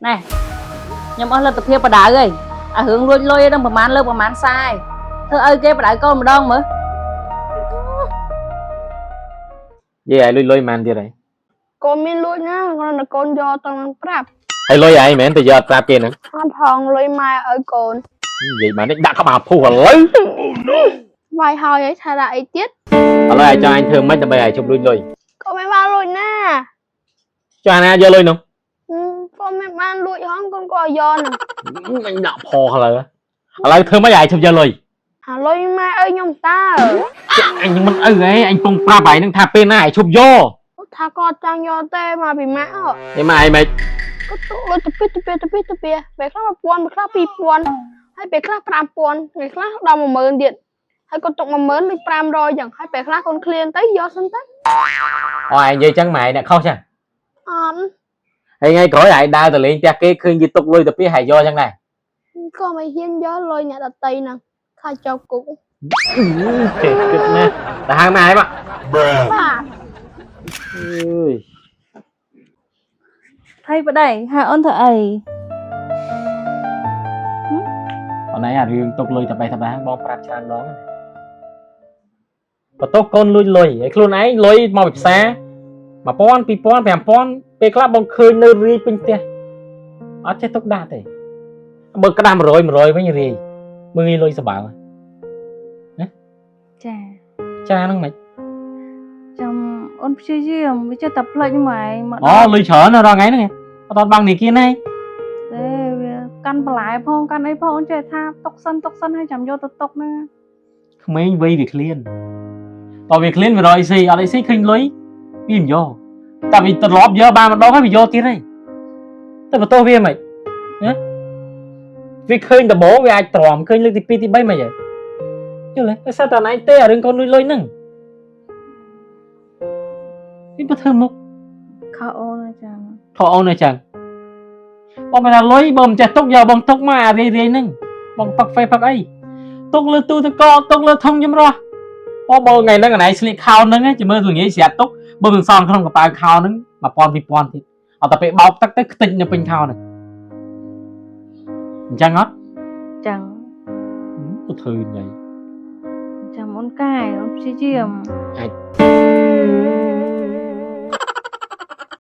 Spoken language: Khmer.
ណែខ្ញុំអស់លទ្ធភាពបដៅហើយអារឿងលួចលុយហ្នឹងប្រហែលលើកប្រហែលសាយធ្វើឲ្យគេបដៅកូនម្ដងមើល យាយឲ្យលុយលុយប៉ុន្មានទៀតហើយ? កូនមានលួចណាគ្រាន់តែកូនយកតនឹងប្រាប់។ ហើយលុយឯងមិនមែនទៅយកប្រាប់គេហ្នឹង? អត់ផងលុយម៉ែឲ្យកូន។ និយាយបាននេះដាក់ក្បាលភុះឥឡូវ។ វាយហើយហើយថាដាក់អីទៀត? ឥឡូវឯងចង់អញធ្វើម៉េចដើម្បីឲ្យជប់លួចលុយ? កូនមិនបានលួចណា។ ចុះអាណាយកលុយនោះ? កូនមិនបានលួចហងកូនក៏ឲ្យយកហ្នឹង។ អញដាក់ផឥឡូវឥឡូវធ្វើម៉េចឲ្យជប់យកលុយ? អាលុយម៉ែឲ្យខ្ញុំតើ។ អញមិនឪហីអញពងប្រាប់ឯងនឹងថាពេលណាឲ្យជប់យក។ ថាគាត់ចង់យកទេមកពីម៉ាក់ហ៎។ ឯម៉ែឯងម៉េច? គាត់ទុកលុយទៅពីទៅពីទៅពីទៅពីពេលខ្លះ1000ពេលខ្លះ2000ហើយពេលខ្លះ5000ថ្ងៃខ្លះដល់10000ទៀតហើយគាត់ទុក10000ដូច500ចឹងហើយពេលខ្លះកូនឃ្លានទៅយកសិនទៅ។ អូឯងនិយាយចឹងម៉ែឯងអ្នកខុសចឹង? អត់។ ហើយថ្ងៃក្រោយឯងដើរទៅលេងផ្ទះគេឃើញគេទុកលុយទៅពីហើយយកចឹងដែរ? ក៏មិនហ៊ានយកលុយអ្នកដតីហ្នឹងខ្លាចជាប់គុក។ ចេះគិតណាស់ទៅហៅម៉ែឯងមក។ បាទ។ អើយ។ ថៃប្តីហៅអូនធ្វើអី? អូនឯងអារឿងទុកលុយតបេះតបាបងប្រាប់ច្រើនដងណាបន្ទោសកូនលួចលុយហើយខ្លួនឯងលុយមកពីផ្សារ1000 2000 5000ពេលខ្លះបងឃើញនៅរាយពេញផ្ទះអត់ចេះទុកដាក់ទេបើក្តាស់100 100វិញរាយមើលងាយលុយសបើណា។ ចា។ ចាហ្នឹងមិន ចាំអូនព្យាយាមវាចេះតែភ្លេចហ្មងមក អូលុយច្រើនណាស់រាល់ថ្ងៃហ្នឹងអត់តបង់នីគាណា។ ទេវាកាន់បន្លែផងកាន់អីផងអូនចេះថាទុកសិនទុកសិនហើយចាំយកទៅទុកណា។ ក្មេងវ័យវាឃ្លានតើវាឃ្លានវារកអីស៊ីអត់អីស៊ីឃើញលុយវាមិនយកតែវាត្រឡប់យកបានម្ដងហើយវាយកទៀតហើយតែបន្ទោសវាមិនណាវាឃើញដំបូងវាអាចទ្រាំឃើញលើកទី2ទី3មិនហ៎យល់ទេតែសារតែឯងទេអារឿងកូនលួចលុយហ្នឹងវាបើធ្វើមុខ ខោអូនណាចាំ។ ខកអូនអញ្ចឹងបងមិនថាលុយបើមិនចេះទុកយកបងទុកមកអារាយរាយហ្នឹងបងផឹកហ្វេផឹកអីទុកលើទូទឹកកកទុកលើធុងចម្រោះបងបើថ្ងៃហ្នឹងកន្លែងស្លៀកខោហ្នឹងចាំមើលល្ងាចស្រាប់ទុកបើមិនសល់ក្នុងកប៉ៅខោហ្នឹង1000 2000ទៀតអត់តែពេលបោកទឹកទៅខ្ទេចនៅពេញខោហ្នឹងអញ្ចឹងអត់? ចឹង។ ទៅធ្វើញ៉ៃ ចាំអូនកែអូនព្យាយាម អាច